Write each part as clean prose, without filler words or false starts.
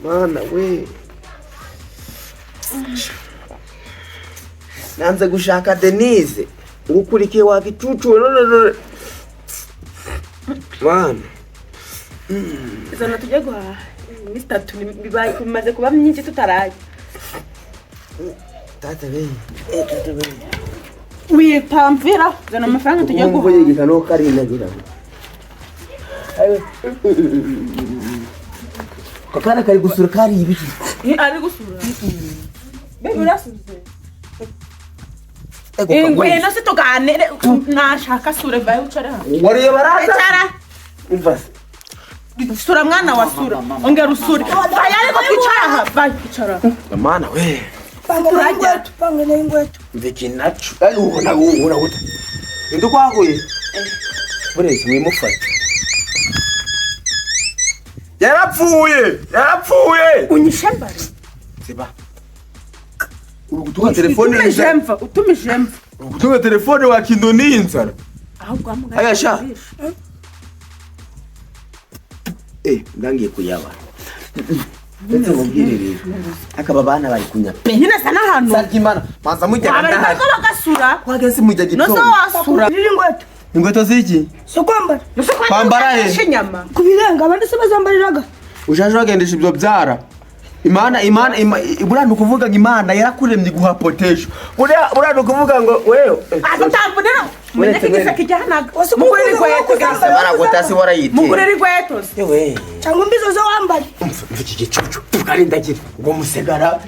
Mana we, nanze gushaka Denise, ngukurikiye wagicucu none. Mana. Zana tujye guhaha. Iminsi 3 bimaze kuba myinshi tutaraye. Tata we, eh, tata we. Wipamvira, zana amafaranga tujye Umva guhaha. yigita no karindagira. Kakana kari gusura kari ibiki? Ari gusura. Baby, urasuze. Ego. Ngwino se tuganire, nashaka sure vaye ucare hano. Wariye baraza. Icara. Umva se. Sura mwana wa sura. Ongera usure. Vaye ariko twicara aha. Vaye icara. Mana we. Panga n'ingweto, panga n'ingweto. Mviki nacu. Ai, ubona ubona gute? Indi kwaguye. Burezi mwimufata. Yarapfuye! Yarapfuye! Unyishe mbari. Siba. Uri gutunga telefone. Utumije mva, utumije mva. Uri gutunga telefone wakindoniye inzara. Ahubwo wamugaye. Aya sha. Eh, ndangiye kuyaba. Ndetse mubwire rero. Akaba abana bari kunya pe. Nyine sa n'ahantu. Sakimana, manza mujya Waba ndahari. ariko bagasura. Kwageze mujya No gitondo. so wasura. Riri ingweto. Inkweto ziki? So kwambara. No so Kwambara he? Inyama. Ku birenga abandi se bazambariraga. Ushaje wagendesha ibyo byara. Imana, Imana, buriya ni ukuvuga ngo Imana yarakuremye iguha potential. Buriya ni ukuvuga ngo wewe. Atambunira. Mwenye kigisa kijyanaga. Wasi Mugurira kukuza, inkweto. kukuza. Baragota si warayiteye. Mugurira inkweto. Yewe. Cyangwa imbizo zo wambaye. Umva iki gicucu. Tukarindagira. Ubwo musigara.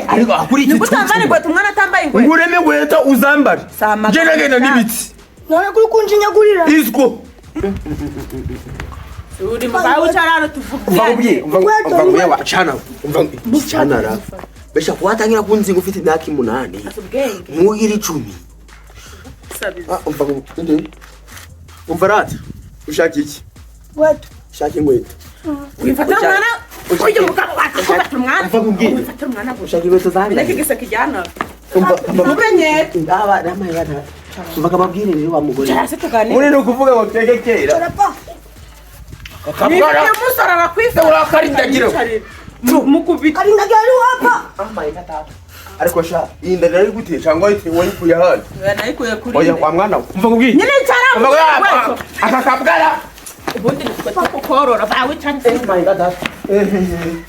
Ariko akuri iki Ni gutambara inkweto umwana atambaye inkweto. Ngureme inkweto uzambare. Sama. Ngenda genda n'ibiti. None kuri kunjinyagurira. Izwo. Uri mubaye ucara hano tuvuge. Umva ubwiye, umva umva ubwiye wa cana. Umva cana ra. Besha kuwatangira kunzinga ufite imyaka 8. Ubwenge. Mugira 10. Sabiza. Ah, umva ngo umva rata. Ushaka iki? Inkweto. Ushaka inkweto. Wifatira umwana. Uyu mugabo wakakubata umwana. Umva nkubwire. Wifatira umwana gusa. Ushaka inkweto Mwenye zangahe? kigisa kijyana. Umva umva. Umenyere. Aba namaye bana. Umva kababwire rero wa mugore. Cara se tuganire. Muri ni ukuvuga ngo twege kera. Cara pa. Akabwara. Niba umusore arakwifata. Urakarindagira. Mukubita. Karindagira ari wapa. Amaye gatatu. Ariko sha, iyi ndagara iri gute cyangwa wayikuye ahandi? Nayikuye kuri. Oya wa mwana we. Umva nkubwire. Nyine icara. Umva ngo aka kabwara. Ubundi nitwe tukukorora. Vawe cyane. Amaye gatatu.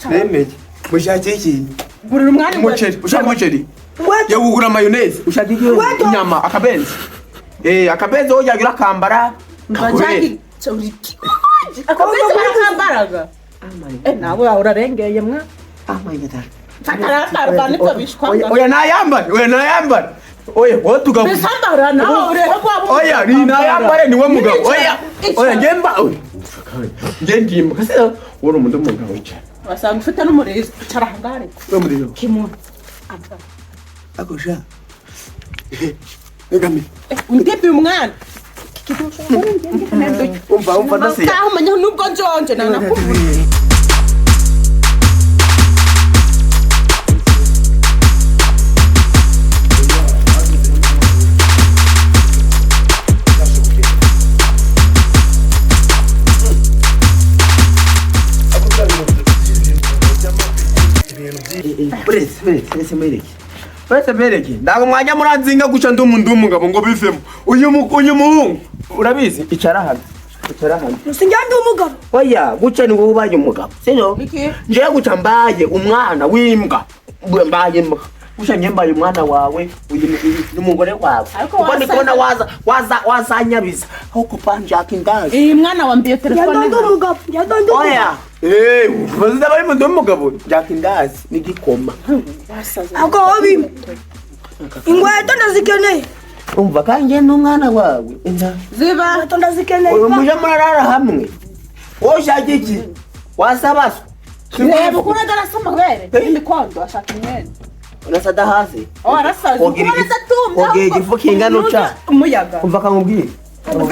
Nemeye. Mushake iki? Gurira umwana inkweto. Umuceri, ushaka umuceri? Inkweto. Yo kugura mayonnaise, ushaka iki? Inkweto. Inyama, akabenzi. Eh, akabenzi wowe ujya urakambara. Kakubere. Akabenzi barakambaraga. Eh, nawe urarengeye mwa. Amaye gatatu. Fatara nibyo bishwa. Oya, oya nayambare, oya nayambare. Oya, wowe tugabu. Bisambara nawe urehe kwa. Oya, ni nayambare niwe mugabo. Oya, oya ngemba. Oya. Nge ndimba. Kase wowe umuntu w'umugabo wicara. Wasanga ufite n'umurizo. Icara ahangare. We murizo. Kimuntu. Ako sha. Ngami. Undebe umwana. Umva umva ndasiya. Ntaho umenya nubwo njonje nanakubura. Buretse, buretse, buretse mwereke. Buretse mwereke. Ntabwo mwajya muranzinga guca ndi umuntu w'umugabo ngo bivemo. Uyu muhungu urabizi icara hano. Icara hano. Sinjya ndi umugabo. Oya, guca ni wowe ubaye umugabo. Sino? Iki? Njewe guca mbaye umwana w'imbwa. Mbaye imbwa. Guca njye mbaye umwana wawe, uyu ni umugore wawe. Ariko Kuko ndi wasaza- kubona waza waza wazanyabiza. Aho kupanjaka indazi. Iyi mwana wambiye Njya telefone. ndi umugabo. Njya ndi umugabo. Oya. Eh, baziza bari mu mugabo. Jaka indazi n'igikoma. Ahubwo wowe bimwe. Inkweto ndazikeneye. Umva kandi njye n'umwana wawe. Inda. Ziba. Inkweto ndazikeneye. Uyu muje murarara hamwe. Wowe ushaka iki? Wasabaswa. Reba ukuntu adarasa amabere. N'imikondo ashaka imyenda. Unasada hasi. Oh, arasaze. Ogira Ukuntu ogira igifu kingana utya. Umuyaga. Umva kamubwire.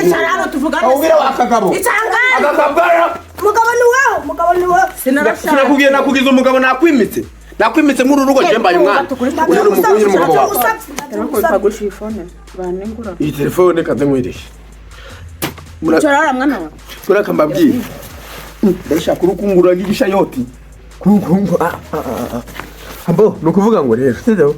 Icara hano tuvugane. Akubwira wa kagabo. Icara ngaho. Akakabwara. Mugabo ni wewe, mugabo ni wewe. Sinarashaka. Sinakubwiye nakugize umugabo nakwimitse. Nakwimitse muri uru rugo njye mbaye umwana. Uyu ni umugabo, uyu ni umugabo wawe. Ndagurisha iyi phone. Banengura. Iyi telefone kaze nkwereke. Icara hano mwana wawe. Muraka mbabwire. Ndashaka urukungura nk'igishayoti. Kunkungu ah ah ah. Ambo nukuvuga ngo rero sivyo?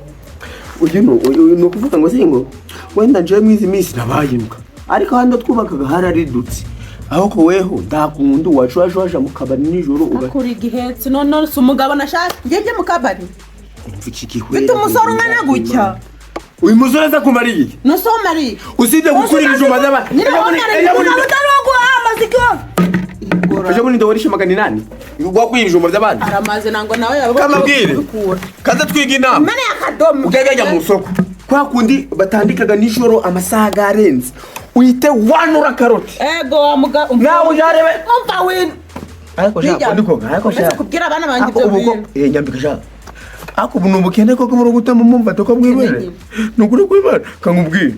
Uyu ni ukuvuga ngo singo wenda njewe mwizi minsi nabaye imbwa. Ariko hano twubakaga hararidutse. Aho ko weho ndakunda wacwashwasha mu kabari nijoro Akuri igihetse none si umugabo nashaka njye mu kabari. Umva iki gihwera. Mfite umusore ungana gutya. Uyu musore aza kumara iki? Nusomari. Usibye gukura ibijumba by'abandi. Nyine Umugabo utari uwo guhaha amaziki wowe. Ejo bundi ndawarisha 800. Wakwiye ibijumba by'abandi. Aramaze nango nawe yaba Kamabwire. Kaza twiga inama. Mane akadomo. Ukajya mu soko. Kwa kundi batandikaga nijoro amasaha garenze. Uhite wanura karoti. Ego wa mugabo. Nawe ujarebe. Umva win. Ariko sha ndiko ariko sha. Kubwira abana banjye ibyo bintu. Nyambika sha. Ako ubu nubukene koko muri gutama mumva toko bwibere. Nukuri kwibara kangubwire.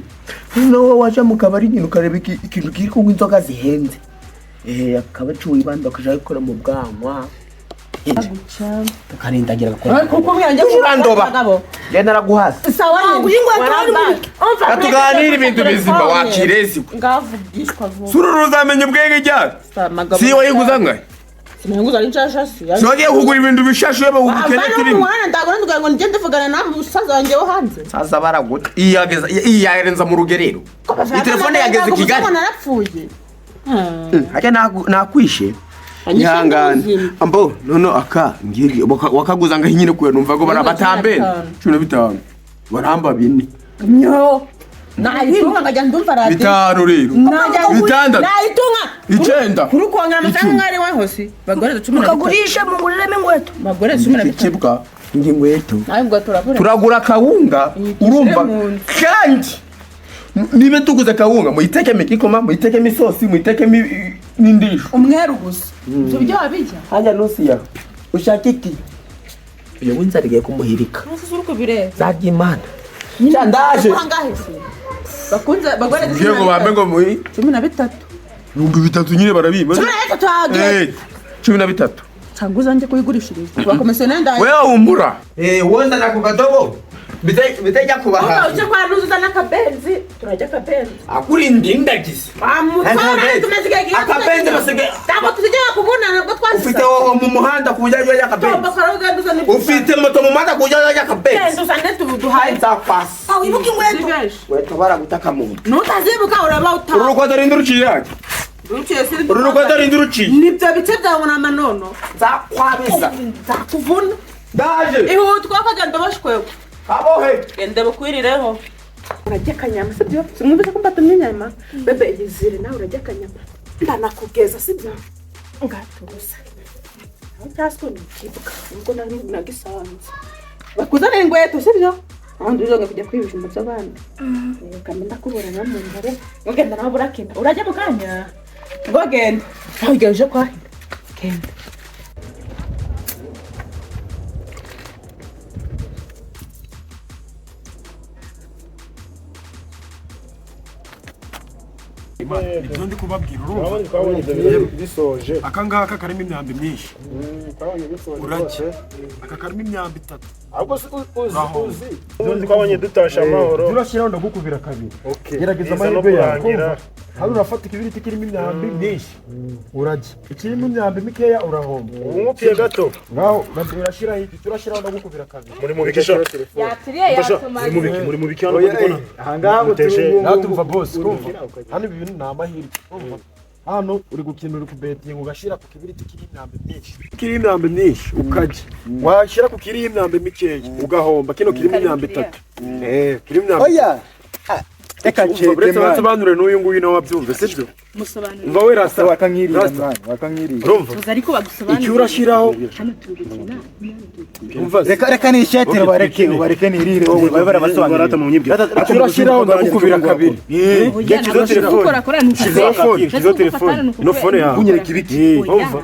Nawe waja mu kabari nyine ukareba ikintu kiri kunywa inzoga zihenze. Akaba acuye ibandi bakaja gukora mu bwanwa. Tukarindagira gakora. Kuko mwanjye urandoba. Genda naraguhasa. Sawa Ntabwo inkweto ari muri. Katuganira ibintu bizima wakirezi. Ngavugishwa vuba. Sururu uzamenya ubwenge ryari. Si wayiguza ngahe? Sinanguza ari nshasha si. Si wagiye kugura ibintu bishashe yaba ubukene turimo. Mwana ndagora nduga ngo ngende mvugana na musaza wanjye wo hanze. Saza baraguta. Iyageza iyarenza mu rugerero. Telefone yageze i Kigali. Narapfuye. Hajya nakwishe. Ihangane. Ambo nono aka ngiri wakaguza ngahe nyine kuya numva ngo barabatambene 15. Baramba bine. Nyo. Nayitunga ngajya ndumva radio. 5 rero. 6. Nayitunga. 9. Kuri kongera amafaranga mwari wa hosi. Bagore 15. Mukagurisha munguriremo inkweto. Bagore 15. Kibwa ngi ngweto. Nayo ngo turabura. Turagura kawunga urumva kandi nibe tuguze kawunga muyitekemo igikoma muyitekemo isosi muyitekemo n'indisho. Umweru gusa. Ibyo byo wabijya. Hajya nusiya. Ushaka iki? Uyu winzara igiye kumuhirika. Nasi uri kubireba. Zarya Imana. Ndaje. Bakunze bagore Ngiye ngo bambe ngo muri 13. 3000 nyine barabima. 13 13. Cyangwa uzanjye kuyigurishiriza. Bakomisiyoneri ndaye. Wewe umura. Wenda nakukadobo. Bitajya kubaha. Uje kwa nuzuza n'akabenzi. Turajya akabenzi. Akuri ndindagize. Akabenzi basige. Ntabwo tuzigera kubonana nabwo twazize. Ufite wowe mu muhanda kujya ujya akabenzi. Ufite moto mu muhanda kujya ujya akabenzi. Uzane tuduhaye. Nzakwasa. Aho ibuka inkweto. Weto baragutaka mu. Nutazibuka uraba utaha. Uru rukwato rindi ruciye yake. Uru rukwato rindi ruciye. Nibyo bice byawe na manono. Nzakwabisa. Nzakuvuna. Ndaje. Ihutwa kagenda bashwewe. Abohe. Genda bukwirireho. Urajya akanyama sibyo? Simwumvise ko mbatumye inyama? Bebe yizire nawe urajya akanyama. Ndanakugeza sibyo? Ngatuza. Aho cyaswe nikibuka ubwo nari nagisanze. Bakuzanira inkweto sibyo? Ahandi uzonga kujya kwiba ibijumba by'abandi. Kandi ndakubona na mu mbare. Ngenda nawe burakina. Urajya mu kanya. Ngo genda. Aho ugejeje kwahira. Genda. Ibyo ndi kubabwira urumva bisoje. Aka ngaka karimo imyambi myinshi. Urajya. Aka karimo imyambi 3. Ahubwo uzi uzi twabonye dutasha amahoro. Turashyiraho ndagukubira kabiri. Gerageza amahirwe yawe. Hano urafata ikibiriti kirimo imyambi myinshi. Urajya. Ikirimo imyambi mikeya urahomba. Umupye gato. Ngaho urashyiraho iki turashyiraho ndagukubira kabiri. Muri mubikisha. Yatiriye yasoma. Muri mubiki hano ndikona. Aha ngaho muteje. Natumva boss kumva. Hano ibi bintu ni amahirwe. Hano uri gukina uri kubetinga ugashira ku kibiriti kiri imyambi myinshi. Kiri imyambi myinshi ukajya. Washira ku kiri imyambi mikeya ugahomba. Kino kirimo imyambi 3. Kirimo imyambi. Oya. Reka Uretse basobanure n'uyu nguyu nawe wabyumve sibyo? Musobanurire. Umva we rasta wakankiriye mwana wakankiriye. Urumva? Tuza ariko bagusobanurire. Icyo urashiraho hano turi gukina. Umva Reka ni ishetero bareke bareke nirire wowe babe barabasobanurira. Icyo urashiraho ndagukubira kabiri. Gekizo telefone. Shizo telefone. Ino phone yawe. Kunyereka ibiki. Umva.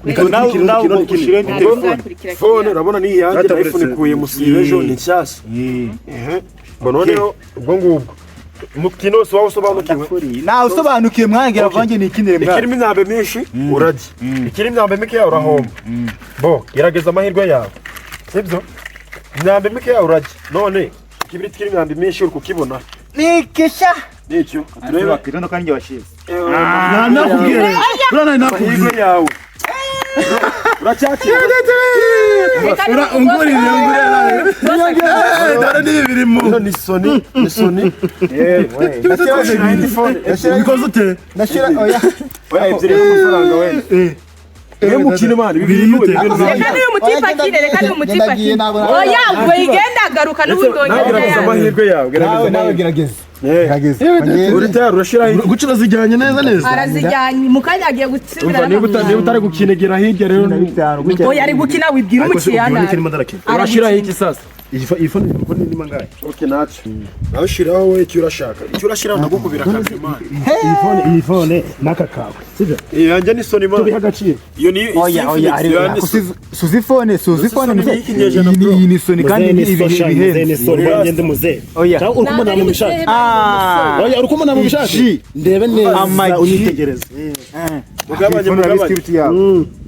Reka nawe nawe ushire ndi telefone. Phone urabona ni iyanjye na iPhone ikuye musibe ejo ni nshyashya. Mbona noneho ubwo ngubwo mukino si wowe usobanukiwe. Nawe usobanukiwe mwangira vange ni ikinire mwana. Ikirimo imyambi myinshi urajya. Ikirimo imyambi mikeya urahomba. Bo gerageza amahirwe yawe. Sibyo? Imyambi mikeya urajya. None ikibiriti kirimo imyambi myinshi uri kukibona. Nikisha. Nicyo. Turebe kitondo kandi washize. Nakubwira. Urana nakubwira yawe. Uracyakira. Ura ungurire ungurire. Dara ni birimo. Ni Sony, ni Sony. Bikoze ute? Ndashira oya. Oya ebyiri n'amafaranga wenda. Iyo mukine mani bibiri. Reka niyo mutipa akire, reka niyo mutipa akire. Oya, ubwo igenda agaruka n'ubundi wongera. Gerageza amahirwe yawe, gerageza nawe gerageza. Gerageza. Uri tayari urashira gucira zijyanye neza neza. Arazijyanye mu kanya agiye gutsindira. Niba utari gukinegera hirya rero oya ari gukina wibwira umukiriya nabi. Urashira iki sasa? Iyi phone ni mangahe? Okay nacho. Nawe shiraho we icyo urashaka. Icyo urashira ndagukubira kabiri mani. Iyi phone naka kawe. Sibyo? Yanjye ni Sony mani. Tubiha agaciro. Iyo ni oya oya ari suzi phone iyi ni Sony kandi ni ibihe ni Sony ngende muze. Oya. Uri kumubona mu bishati. Oya uri kumubona mu bishati. Ndebe neza unyitegereze. Mugabanye mugabanye.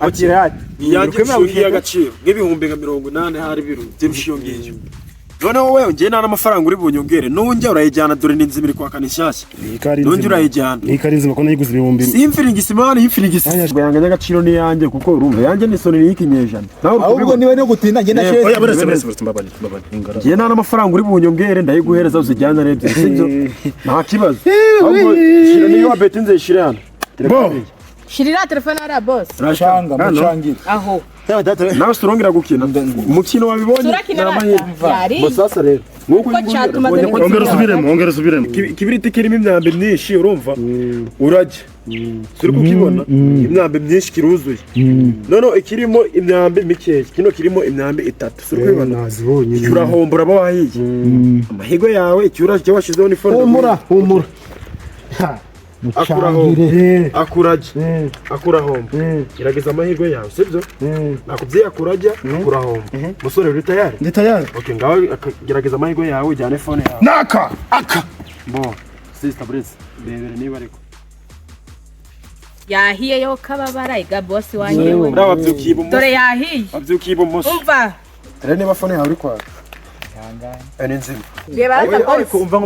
Akira ati. Yanjye ishuhi y'agaciro nk'ibihumbi nka 80 hari biru by'ibishiyo ngiyo. Noneho wewe ngiye nta n'amafaranga uri bunyongere nunjya urayijyana dore ni inzima iri kwakana inshyashya. Nunjya urayijyana. Ni ikari nzima ko nayiguze ibihumbi. Si imfiringisi mani imfiringisi. Yanga nyagaciro ni yanjye kuko urumva yanjye ni Sony y'ikinyejana. Nawe ahubwo niba no gutinda ngiye ndashyira. Oya buretse mbabarira mbabarira. Ngiye nta n'amafaranga uri bunyongere ndayiguhereza uzijyana rebye sibyo? Nta kibazo. Ahubwo shira niyo wabetinze shira hano. Bo. Shirira telefone ara boss. Mucanga mucangire. Aho. Nawe surongera gukina. Umukino wabibonye. Bosasa rero. Nkuko ongera usubiremo. Ikibiriti kirimo imyambi myinshi urumva. Urajya. Turi kukibona imyambi myinshi kiruzuye. Noneho ikirimo imyambi mikeya. Kino kirimo imyambi itatu. Turi kubibona. Nazibonye. Urahombora abo wahiye. Amahirwe yawe icyura cyo washizeho ni phone. Humura humura. Akurajya akurahomba gerageza amahirwe yawe sibyo nakubwiye akurajya akurahomba musore uri tayari ndi tayari okay ngaho gerageza amahirwe yawe ujyane phone yawe naka aka bo sister Brice ndebere niba ariko yahiye yo kababara iga boss wanjye we wabyukiye ibumoso dore yahiye wabyukiye ibumoso umva rero niba phone yawe uri kwaka ni nzima reba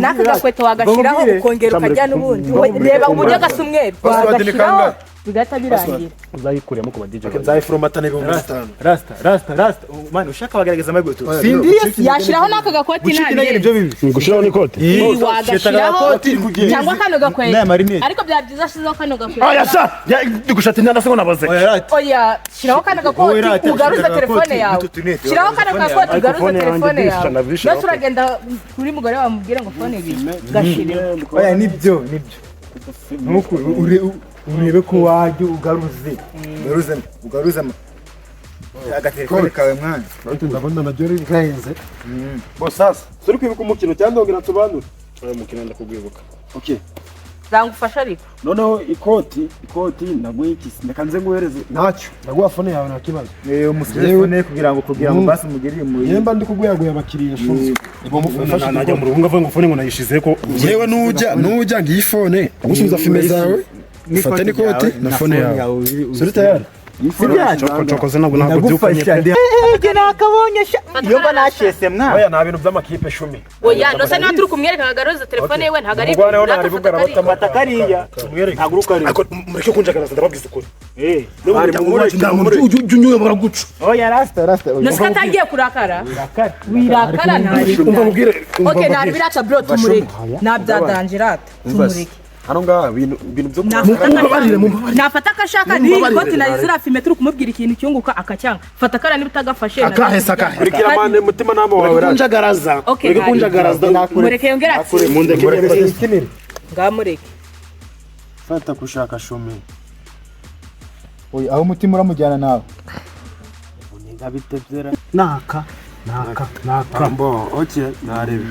naka gakweto wagashiraho ukongera ukajya n'ubundi reba uburyo gasa umweru wagashiraho bigahita birangira uzayikuremo ku ba DJ nzayiforomata n'ibihumbi 5 rasta man ushaka bagaragaza amahirwe tu sindiye yashiraho naka gakoti ntabwo ibyo bibi gushiraho n'ikote wagashiraho cyangwa kano gakweto ariko byaba byiza ashizeho kano gakweto oya sha gushati ntanda ngo nabaze oya shiraho kano gakoti ugaruza telefone yawe shiraho kano gakoti ugaruza telefone yawe mbese uragenda kuri mugore wawe mubwire ngo phone ibiri gashire oya nibyo nuko urebe ko wajya ugaruze ugaruze agatelefone kawe mwana ndabona naryo rirenze bo sasa turi kwibuka umukino cyangwa ndongera nsobanure oya umukino ndakugwibuka okay zangufasha ariko noneho ikoti ndaguha iki reka nze nguhereze ntacyo ndaguha phone yawe nta kibazo umutelefone kugira ngo basi umugirire mu yemba ndi kuguyaguya abakiriya shuzi najya mu ruhunga avuga ngo phone ngo nayishize ko yewe nujya ngiyi phone gusubiza fime zawe fata n'ikoti na phone yawe suri tayari cokoze ntabwo nakubyukanye pe ege nakabonye sha iyo mba nashese mwana oya nta bintu by'amakipe 10 oya nose niba turi kumwereka agaruza telefone yewe ntago ari fata kariya ntaguruka ariko mureke kunjagaraza ndababwiza ukuri ujya unyuyobora guca oya rasta nose ko atangiye kurakara wirakara umva mubwire okay nta biraca bro tumureke ntabyadangira rata tumureke hano ngaha ibintu byo mumbabarire nafata akashaka ni ikoti na zira fime turi kumubwira ikintu cyunguka akacyanga fata kara niba utagafashe akahe sakahe kurikira mane mutima nama wawe kunjagaraza okay kunjagaraza mureke yongera ati mundeke ngamureke fata kushaka shumi oya aho umutima uramujyana nawe ngabitebyera naka mbo okay narebe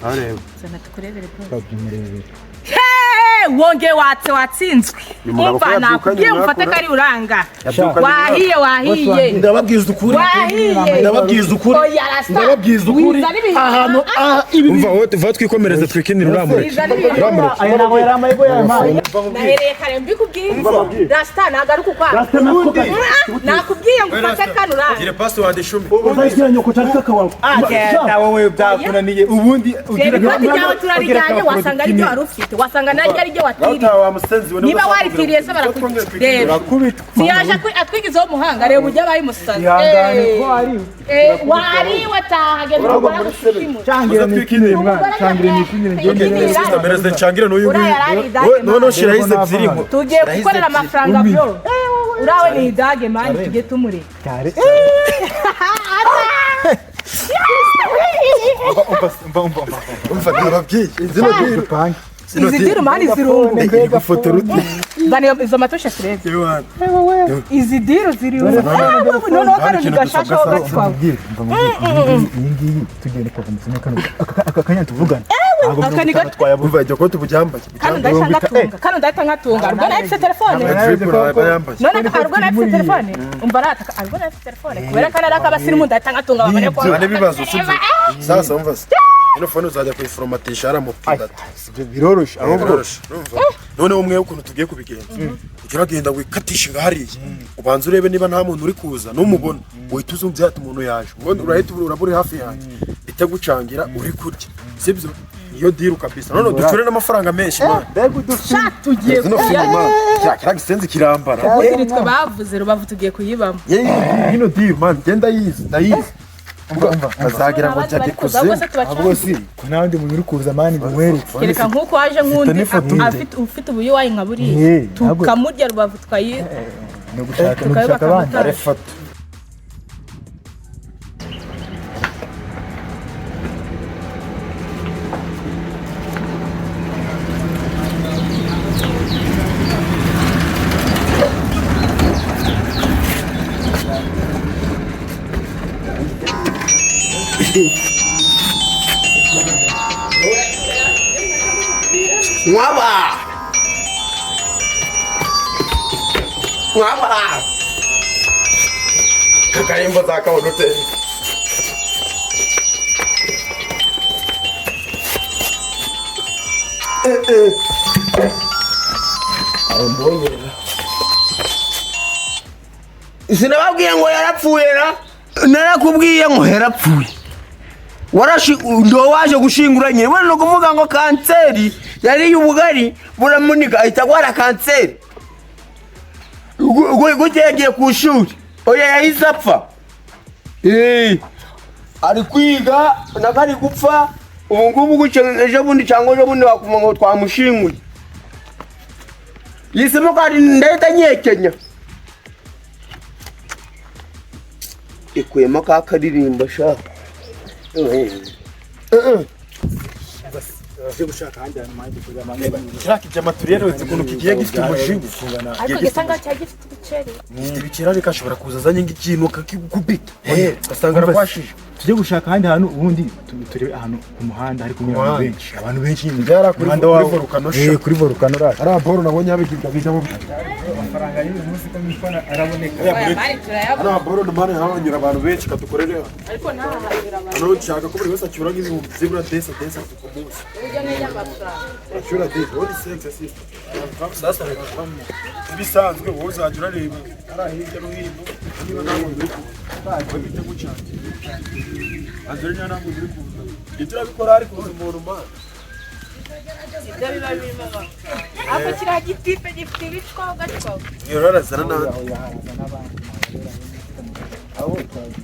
arebe sana tukurebere bro. Babyumurebere. Hey, Wongeye watse watsinzwe. Umva nakubwiye mufate kari uranga. Wahiye wahiye. Ndababwiza ukuri. Wahiye. Ndababwiza ukuri. Ndababwiza ukuri. Ahantu ibi umva wowe tuva twikomereze twikinira uramureke. Uramureke. Aya naho yari amayibo yayo mani. Nahereye kare mbikubwiye. Rasta nagaruka ukwa. Nakubwiye ngo ufate kano uranga. Gira password 10. Uzagira nyoko cyangwa kaka wawe. Agenda wowe byakunaniye ubundi ugira ikoti ryawe turarijyanye wasanga ari ryo wari ufite wasanga naryo ari ryo watiriye. Niba waritiriye se barakubita. Siyaje atwigizeho umuhanga reba ujya abaye umusazi. Wari wataha genda Changira nikinire mwana, changira nikinire ngende. Sister mereze changira n'uyu nguyu. None shira hize ebyiri ngo. Tugiye gukorera amafaranga byo. Urawe ni idage mani tujye tumureka. Cyare. Umva. Umva ndababwiye. Izi diru mani zirungu. Iri gufotora ute? Zana izo matushe turebe. Izi diru zirungu. Noneho kano gashasha ho gatwawe. Iyi ngiyi tugenda kuva mu kano aka kanya tuvugana. Aka ni gato. Umva ijya ko tubujyambaye. Kano ndahita ngatunga. Kano ndahita ngatunga. Arwo nahise telefone. None arwo nahise telefone. Umva rataka arwo nahise telefone. Kubera kana raka abasirimu ndahita ngatunga bamenya ko. Bane bibazo sibyo. Sasa umva se. Ino phone uzajya kuyiformatisha aramupinda. Biroroshe ahubwo. None umwe ukuntu tugiye kubigenza. Ugira genda wikatisha hariya. Ubanza urebe niba nta muntu uri kuza numubona. Uhita uzumva ati umuntu yaje. Ubundi urahita uraburi hafi yanjye. Bitagucangira uri kurya. Sibyo? Niyo deal kabisa. None ducure n'amafaranga menshi man. Sha tugiye Zino filime man. Kira gisenzi kirambara. Ubundi nitwe bavuze Rubavu tugiye kuyibamo. Ino deal man genda yizi ndayizi. Bazagira ngo njya kuzimu. Ahubwo si ko nandi muntu uri kuza mani ngwereke. Kereka nkuko waje nkundi afite ufite ubuyuwayi nka buriya. Tukamurya Rubavu twayi. No gushaka abandi. Arefata. Mwaba! Mwaba! Kakarimbo zakabonetse. Sinababwiye ngo yarapfuye na? Narakubwiye ngo yarapfuye. Warashi ndo waje gushingura nyine. Wewe no kuvuga ngo kanseri yari ubugari buramunika ahita agwara kanseri. Guteye ku shuri. Oya yahise apfa. Ari kwiga nakari gupfa ubu ngubu guce ejo bundi cyangwa ejo bundi bakumva ngo twamushinguye. Yisemo kandi ndahita nyekenya. Ikuyemo ka karirimbo sha. Kiraki cy'amaturiyeri ukuntu kigiye gifite umujinya. Ariko gisanga cya gifite ibiceri. Gifite ibiceri ariko ashobora kuza azanye nk'ikintu akakikubita. Ugasanga arakwashije. Tujye gushaka ahandi hantu ubundi turebe ahantu ku muhanda hari kunyura abantu benshi. Abantu benshi byara kuri volcano sha. Kuri volcano raje. Ari boro nabonye abigiga bijamo. Amafaranga y'uyu munsi kamishwana araboneka. Ari boro n'amara hanyura abantu benshi katukorere. Ariko nta hanyura abantu. Hano nshaka ko buri wese acyura nk'ibihumbi zibura desa desa ku munsi. Ujya n'amafaranga. Acyura desa, what is sex sister? Sasa reka ibisanzwe wowe uzajya urareba ari hirya no hino niba nta muntu uri kuza. Bite gucanga. Azuri nta muntu uri kuza. Ibyo urabikora ariko uzi umuntu man. Ibyo biba birimo ba. Ako kiriya gitipe gifite ibicwa ugacwa. Yorarazana n'abandi.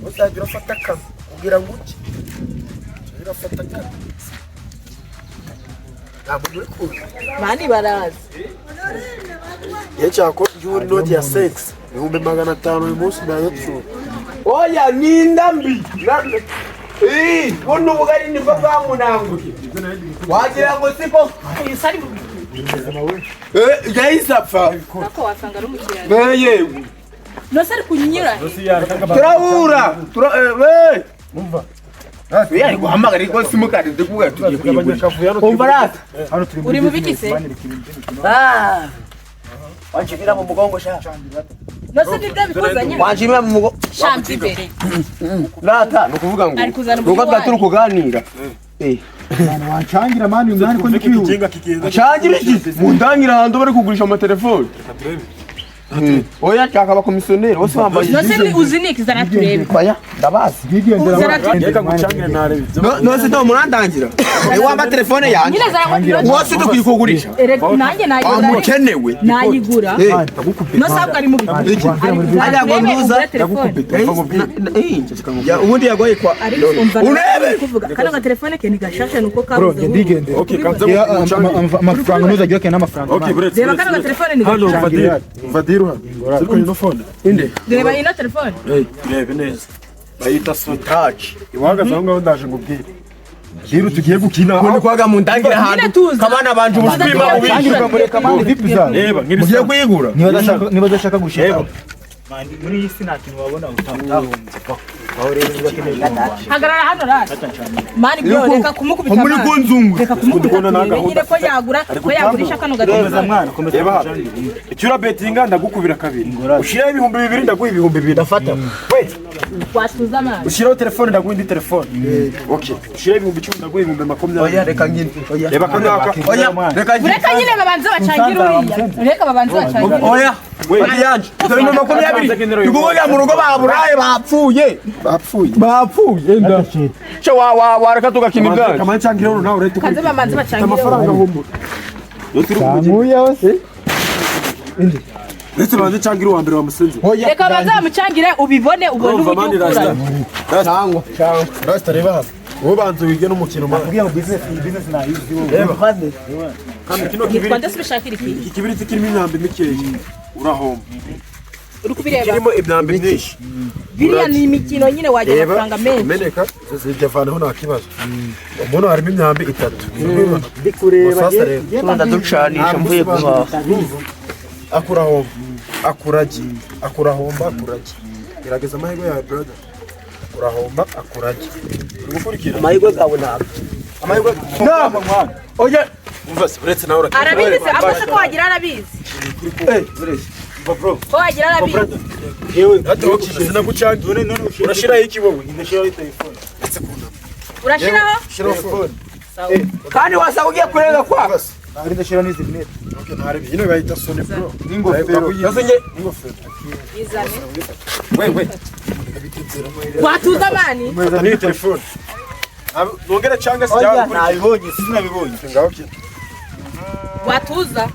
Uzajya urafata akazi kugira ngo uke. Urafata akazi. Nta muntu uri kuza. Mani baraza. Iyo cyako yuri noti ya sex 500,000 uyu munsi ndayatsura. Oya ninda mbi. Buno ubugari nibwo bwamunanguye. Wagira ngo siko yahise apfa. Nako wasanga ari umukiriya. Yewe. Nose ari kunyura. Turahura. Umva. Ari guhamagara ariko simukadi ndikubwira tugiye kuyigurisha. Umva rata. Uri mu biki se? Wanshimira mu mugongo sha. Nose nibyo bikuzanye. Wanshimira mu mugongo. Shambi imbere. Rata nukuvuga ngo nuko turi kuganira. Wanchangira mani umwani ko ndikwihuta. Changira iki? Mundangira ahantu bari kugurisha amatelefone. Oya cyaka abakomisiyoneri bose bambaye. Nose ni uziniki zana turebe. Oya ndabazi. Reka gucangire narebe. Nose ndo murandangira. Wamba telefone yanjye. Wose dukwiye kugurisha. Nanjye nayigura. Amukenewe. Nayigura. Nose ahubwo ari mu biki. Ajya ngo nduza. Ya ubundi yagoye kwa. Urebe. Kano ga telefone ke ni gashasha nuko kabuze. Okay, kanza amafaranga nuzagira ke n'amafaranga. Okay, buretse. Reba kano ga telefone ni gashasha. Mvadiru hano. Siriko ino phone. Inde. Reba ino telefone. Rebe neza. Bayita Touch. Iwahagaze aho ngaho ndaje ngubwire. Rero tugiye gukina. Kundi kwaga mu ndangira ahantu. Kabana banje ubushwima ubishyura mureka mani vipi za. Reba mugiye kuyigura. Niba adashaka gushira. Mani muri iyi si nta kintu wabona utahombye. Aho rero niba keneye. Hagarara hano rata. Mani byo reka kumukubita. Muri kunzungu. Reka kumukubita. Nyine ko yagura, ko yagurisha kano Komeza mwana, komeza. Icyo urabetinga ndagukubira kabiri. Ushiraho 2000 ndaguha 2000. Ndafata. Wait. Watuza mani. Ushiraho telefone ndaguha indi telefone. Okay. Ushiraho 10,000 ndaguha 20,000. Oya reka ngine. Oya. Reba kanaka. Oya reka ngine. Reka nyine babanze bacangire uriya. Reka babanze bacangire. Oya. Oya yanje. Dore 20. Ndikuvuga mu rugo baburaye bapfuye. Bapfuye nda. Che wa reka tugakina ibyacu. Kamana cangire nawe urete. Kaze babanze bacangire. Amafaranga humura. Samuya wose. Inde. Ndetse banze cangire uwa mbere wa musenzi. Reka babanze bamucangire ubibone ubone uburyo ukura. Cyangwa Rasta reba hano. Wowe banze wige n'umukino mwana. Nakubwiye ngo business nayizi wowe. Reba. Kandi kino kibiri. Nitwa ndasubishakira iki. Iki kibiriti kirimo imyambi mikeya. Urahomba. Uri kubireba. Kirimo imyambi myinshi. Biriya ni imikino nyine wajya amafaranga menshi. Meneka zijyavanaho nta kibazo. Umuntu harimo imyambi itatu. Ndikureba. Ndaducanisha mvuye guhaha. Akurahomba. Akuragi. Akurahomba akuragi. Gerageza amahirwe yawe brother. Akurahomba akuragi. Uri gukurikira? Amahirwe gawe ntabwo. Amahirwe ntabwo mwana. Oya umva se uretse nawe urakira. Arabizi se akoze ko wagira arabizi. Uretse. Bro. Ko wagira arabizi. Yewe ati sinagucanga. Urashiraho iki wowe? Ndashiraho telefone. Urashiraho? Shiraho phone. Kandi wasaba ugiye kurenga kwa. Ari ndashiraho n'izi rinete. Okay, ntari byino bayita Sony Pro. N'ingofero. Yasinye n'ingofero. Izane. We. Watuza mani. Fata n'iyi telefone. Nongera cyangwa se cyangwa nabibonye sinabibonye. Ngaho kina. Watuza.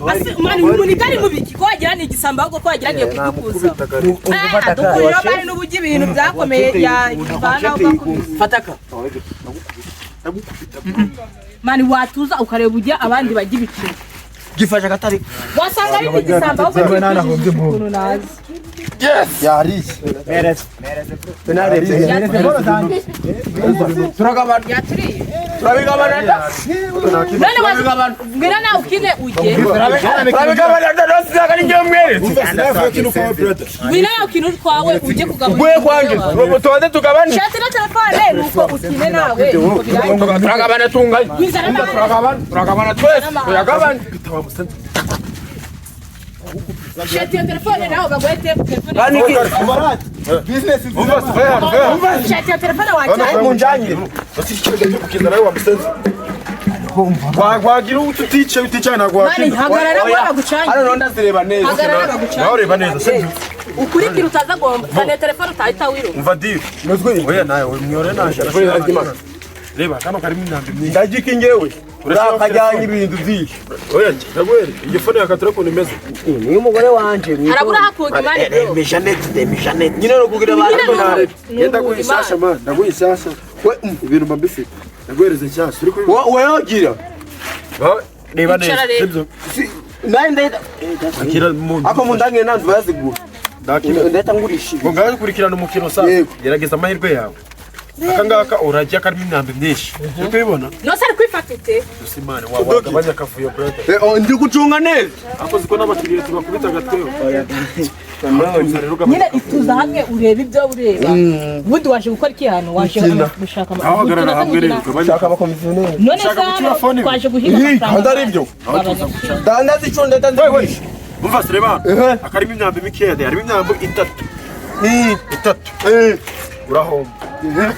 Basi mani umuntu ari mu biki ko wagira ni igisambo ahubwo ko wagira agiye kudukuza. Dukurira bari n'ubugi ibintu byakomeye ya bana ugakubita. Fataka. Ndagukubita. Mani watuza ukareba ujya abandi bajya ibiciro. Gifasha katari. Wasanga ari igisambo ahubwo nanahombye ukuntu nazi. Yes. Yariye. Mereze. Mereze. Turagabana. Yaturiye. Turabigabana. None wazi ngwino nawe ukine ujye. Turabigabana ndose ari njye mweretse. Ngwino nawe ukine utwawe ujye kugabana. Gwe kwanje. Tubanze tugabane. Shati na telefone nuko ukine nawe. Turagabana tunganye. Turagabana. Turagabana twese. Turagabana. Shati ya telefone nawe baguhe telefone. Kandi Business Shati ya telefone wacha. munjanye. Wagira utice utice ntabwo Mani hagarara ngo bagucanye. Hano ndo ndazireba neza. Hagarara bagucanye. Nawe ureba neza sibyo? Ukurikira utaza gomba. Zana telefone utahita wiruka. Umva deal. Oya nawe mwiyore naje. Reba kano karimo imyambi myinshi. Ndagika ingewe. Urakajyanye ibintu byinshi. Oya ndaguhere. Iyi phone yakatura ukuntu imeze. Ni umugore wanje. Arabura hakuga imani bro. Mishanete. Nyine no kugira abantu nare. Yenda guhisasha man, ndaguhisasha. We ibintu mba mbifite. Ndaguhereza nshyashya. Uri kubibona? Wowe wogira. Reba neza. Sibyo? Nari ndahita. Akira mu Ako mundange nanzu bayazigura. Ndahita ngurisha. Ngo ngaho kurikirana umukino sa. Gerageza amahirwe yawe. Aka ngaka urajya karimo imyambi myinshi. Uri kubibona? Nose ari Urayifata ute? Dusimane wagabanya akavuyo brother. Ndi gucunga neza. Akoze ko n'abakiriya tubakubita agateo. Nyine ituza hamwe ureba ibyo ureba. Ubundi waje gukora iki hano? Waje gushaka gushaka abakomisiyoneri. None se twaje guhiga amafaranga. Kandi ari byo. Dandaza icunda dandaza. Umva Sireba. Akarimo imyambi mikeya, harimo imyambi itatu. Itatu. Urahomba.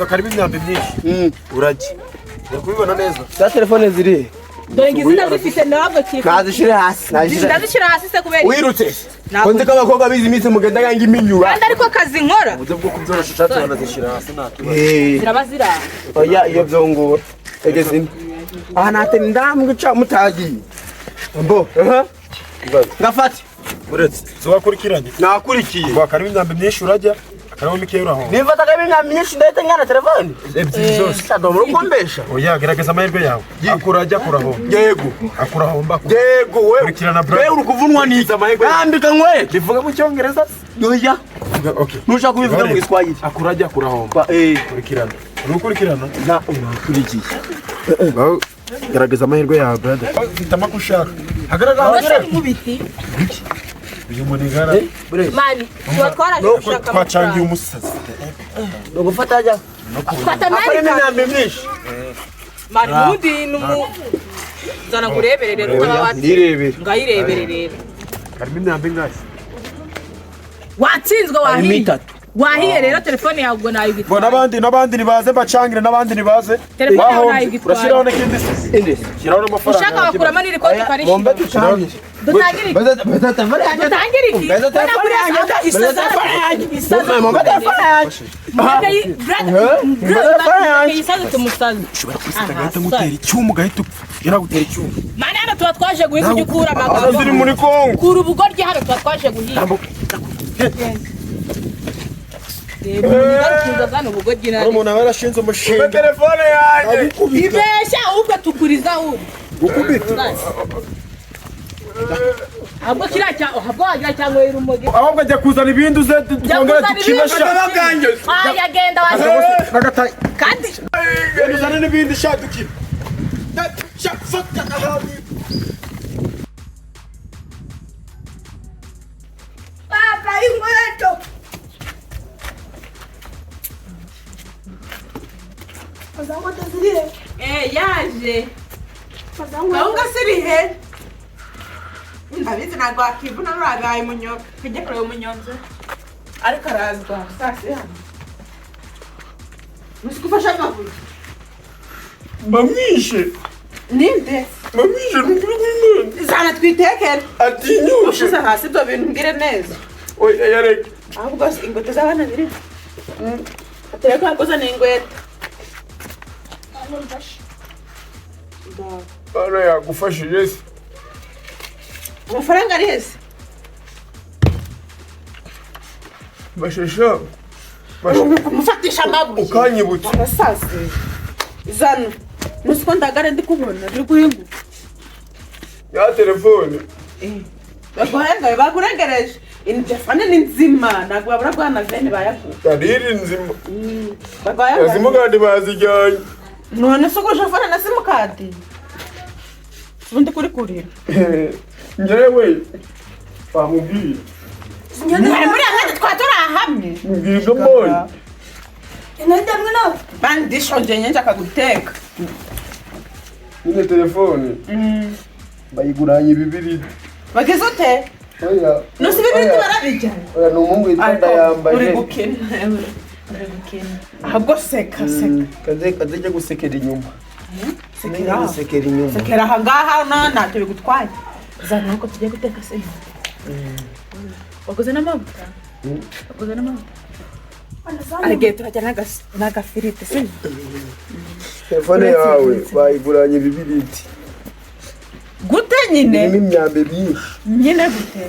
Akarimo imyambi myinshi. Urajya. Uri kubibona neza. Za telefone ziri. Dore ngizi ndazifite ntabwo kiko. Nazishire hasi. Ndazishira hasi se kubera. Wirutse. Konzi ko abakobwa bizi iminsi mugenda yanga iminyura. Kandi ariko kazi nkora. Uburyo bwo kubyorosha ushatse banazishyira hasi nta kibazo. Ziraba zira. Oya iyo byongora. Egeze ino. Aha nate ndambwe ca mutagiye. Mbo. Ngafate. Uretse ziwakurikiranye. Nakurikiye. Ngo akarimo imyambi myinshi urajya. Akarimo mikeya urahomba. Nimfata akarimo imyambi myinshi ndahita ngana telefone. Ebyiri zose. Sadomoro ukombesha. Oya gerageza amahirwe yawe. Akurajya akurahomba. Yego. Akurahomba. Yego wewe. Kurikirana bro. Wewe uri kuvunwa n'iki? Ambika nkwe. Bivuga mu Cyongereza? Oya. Okay. Nushaka kubivuga mu Giswahili. Akurajya akurahomba. Kurikirana. Urukurikirana? Na unakurikiye. Gerageza amahirwe yawe brother. Hitamo ko ushaka. Hagarara hagarara. Mu biti. Uyu munigara. Mani, tuba twaraje gushaka twacangiye umusazi. No gufata ajya. Fata nani imyambi myinshi. Mani ubundi numu zana kurebere rero utaba wati. Ndirebere. Ngayirebere rero. Harimo imyambi ingahe? Watsinzwe wahiye. Wahiye rero telefone yawe ubwo nayigitwaye. Ngo n'abandi nibaze bacangire n'abandi nibaze. Telefone yawe nayigitwaye. Urashiraho n'ikindi se. Indi. Shiraho n'amafaranga. Ushaka wakuramo n'iri koti ukarishyira. Mombe ducangire. Dutangire iki? Dutangire iki? Beza telefone yanjye. Beza telefone yanjye. Mombe telefone yanjye. Brother, isazi tumusazi. Ushobora kwisita gahita ngutera icyuma ugahita upfa. Yaragutera icyuma. Mani hano tuba twaje guhiga ujya ukura amagambo. Ziri muri Kongo. Kura ubugoryi hano tuba twaje guhiga. Umuntu aba yarashinze umushinga. Telefone yanjye. Ibeshya ahubwo tukuriza ahubwo. Gukubita. Ahubwo kiriya cya ahubwo wagira cyangwa urumogi. Ahubwo ajya kuzana ibindi uze twongere dukinisha. Aya genda waje. Kandi uzane n'ibindi sha dukina. Papa inkweto. Yaje. Ahubwo sirihe. Ndabizi ntabwo wakivuna ruragaye umunyoka. Kujya kureba umunyonzi. Ariko arazwa saa sita. Musi gufasha amabuye. Bamwishe. Ninde? Bamwishe n'ukuri. Zana twitekere. Atinyuke. Ushize hasi ibyo bintu mbwire neza. Oya yareke. Ahubwo inkweto z'abana ziri. Atereka hakuzana inkweto. Bana yagufashije se. Amafaranga ari hese? Bashesha. Mufatisha amabuye. Ukanyibutsa. Abasazi. Zana. Nusiko ndagare ndi kubona biri guhinguka. Ya telefone. Baguhengaye bakurengereje. Ini telefone ni nzima ntabwo babura guhana vene bayakuye. Tariri nzima. Baguhaye. Simukadi bazijyanye. None se ugurisha fone na simukadi? Ubundi kuri kurira. Njyewe bamubwiye. Mwari muri hamwe twari turi ahamwe. Mbwira ibyo mbonye. Inende nawe. Bandi ndishonje njye nshaka guteka. Nyine telefone. Bayiguranye ibibiriti. Bagize ute? Oya. Nusi ibibiriti barabijya. Oya ni umuhungu witwa Ndayambaje. Uri gukina. Uri gukina. Ahubwo seka seka. Kaze jya gusekera inyuma. Sekera gusekera inyuma. Sekera aha ngaha ntacyo bigutwaye. Zana uko tugiye guteka se. Waguze n'amavuta? Waguze n'amavuta? Aragiye turajya n'agafiriti se. Telefone yawe bayiguranye ibibiriti. Gute nyine? Irimo imyambi myinshi. Nyine gute?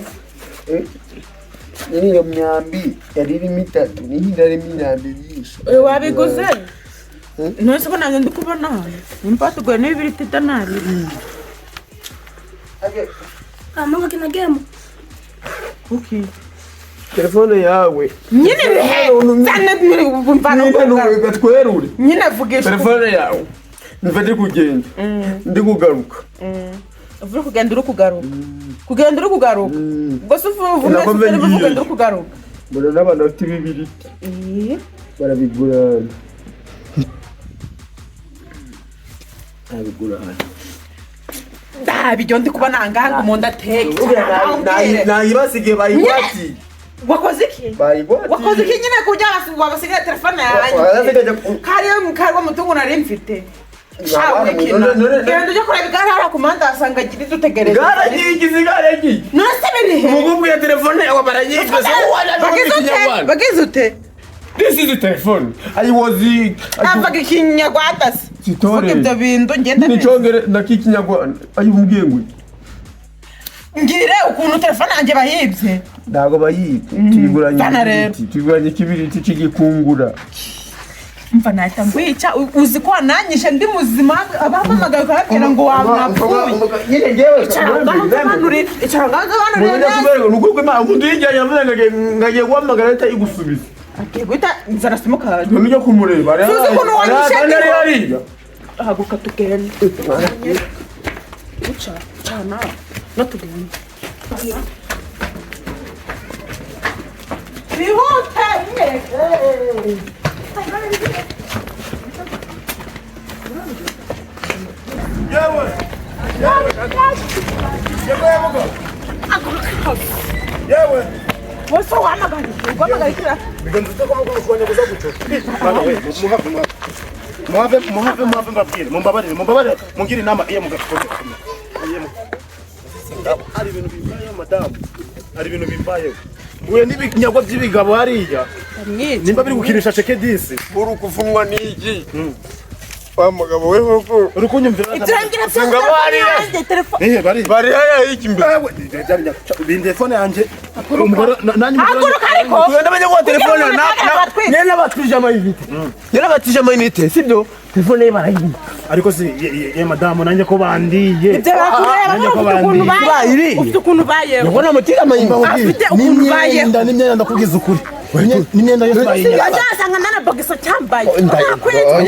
Nyine iyo myambi yari irimo itatu, n'iyindi harimo imyambi myinshi. Wabiguze? None se ko nanjye ndi kubona hano? Nimba tuguye n'ibibiriti idanari. Amanga kina game. Kuki? Telefone yawe. Nyine bihe. Zana mvana gatwerure. Nyine vugisha. Telefone yawe. Mva ndi kugenda. Ndi kugaruka. Uvuye kugenda uri kugaruka. Kugenda uri kugaruka. Ubwo se uvuye kugenda uri kugaruka. Mbona n'abantu bafite ibibiriti. Barabigurana. Barabigurana. Ndabijyo ndi kuba nanganga umuntu ateke. Nayibasigiye bayigwatiye. Wakoze iki? Bayigwatiye. Wakoze iki nyine kugira wabasigaye telefone yanjye? Kariyo mukarwa mutungo nari mfite. Genda ujye kureba igare hariya ku muhanda wasanga ridutegereje. Igare ry'igize igare ry'igize. None se biri he? Umugabo ya telefone yawe barayibye. Bagize ute? This is the telephone. I was avuga ikinyarwanda se. Vuga ibyo bintu ngenda. Nicyongere ndakikinyarwanda. Ayi umbwiye ngo ngire ukuntu telefone yanjye bayibye. Ntago bayibye. Tubiguranye. Tubiguranye kibiriti cy'igikungura. Mva nahita ngwica uzi ko wananyishe ndi muzima abampamagaye ukababwira ngo wapfuye. Nyine ngewe icara ngaho nsobanurire neza. Ni uko Imana umuntu yijyanye avuze ngagiye guhamagara ahita igusubiza. Agiye guhita inzara simukari. None ujya kumureba. Suzi ukuntu wanyishe ndiho. Haguruka tugende. Uca cana no tugende. Bihute mwese. Yewe! Yewe! Yewe! Wese wahamagara uhamagara ikira. Muhave muhave muhave mbabwire mumbabarire mumbabarire mungire inama iye mugakomera. Ari ibintu bimbayeho madamu. Ari ibintu bimbayeho. Mbuye n'ibinyagwa by'ibigabo hariya. Nimba biri gukinisha cheke 10. Uri kuvunwa n'iki? Wa mugabo we koko. Uri kunyumvira. Telefone. Eh bari. Bari haya iki mbere. Bindi telefone yanje. Umugore nanyu haguruka ariko. Kugenda bajya kwa telefone na nena batije amayinite. Nena batije amayinite sibyo? Telefone ye barayibye. Ariko si ye madamu nanjye ko bandiye. Ibyo bakureba ukuntu baye. Ufite ukuntu baye. Yabona mutira amayinite. Afite ukuntu baye. N'imyenda ndakubwiza ukuri. N'imyenda yose bayinyaka. Wazasanga nana bogisa cyambaye. Nakwitwa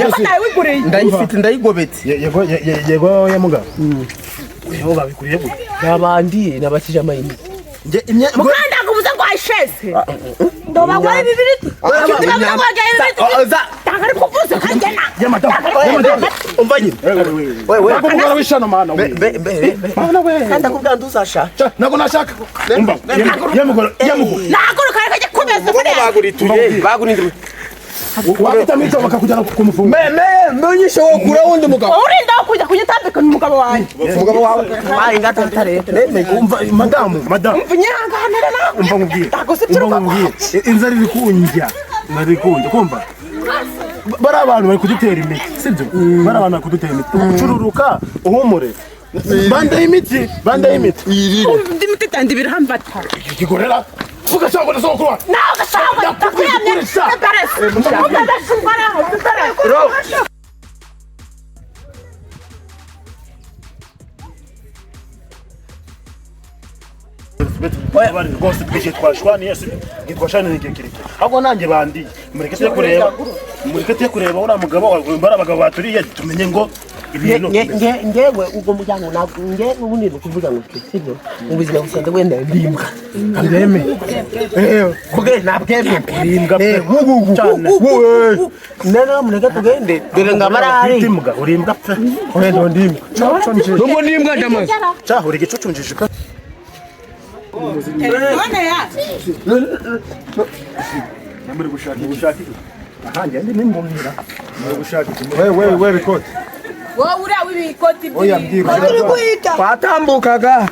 ndayifite ndayigobetse. Yego yego ya mugabo. Yego babikuriye gute? Nabandiye nabatije amayinite. Nge imyenda mukanda kubuza ngo ayishese. Ndoba kwa ibibiriti. Tangari kuvuza kangena. Ya madamu. Umva nyine. Wewe nako mugara wishano mana we. Be mana we. Kanda kubwa nduzashaka. Nako nashaka. Umva. Ya mugoro ya mugoro. Naguruka reka kumeza fone. Bagurituye. Bagurindwe. Wapita mito bakakujyana kumufunga. Menyishe wo kura wundi mugabo. Urinda kujya kunyitambika umugabo wanjye. Umugabo wawe. Bayi ngatantare. Umva madamu, madamu. Umva nyihanganira nawe. Umva nkubwire. Ndagusibye nkubwire. Inzara iri kunjya. Inzara iri kunjya kumva. Bari abantu bari kudutera imiti, sibyo? Bari abantu bari kudutera imiti. Ucururuka uhumure. Bande y'imiti, bande y'imiti. Ndi miti tandi birahambata. Ikigorera. Vuga cyangwa ndasokwa. Nawe gashaka ndakuyamye. Bari rwose twigiye twashwaniye twashwaniye igihe kirekire ahubwo nanjye bandiye mureke tujye kureba mureke tujye kureba uriya mugabo bari abagabo baturiye tumenye ngo ibintu ngewe ubwo muryango ntabwo nge n'ubundi ni ukuvuga ngo sibyo mu buzima busanzwe wenda ndimbwa ntabweme kuge ntabweme urimbwa pe none mureke tugende dore ngo abarahari urimbwa urimbwa pe wenda ndimbwa nubwo ndimbwa ndamaze cyahura igicucunjije Telefone ya. Muri gushaka gushaka. Aha ngende nimbumira. Muri gushaka. Wewe wewe bikoti. Wowe uriya w'ibikoti Oya mbwira. Turi guhita. Twatambukaga.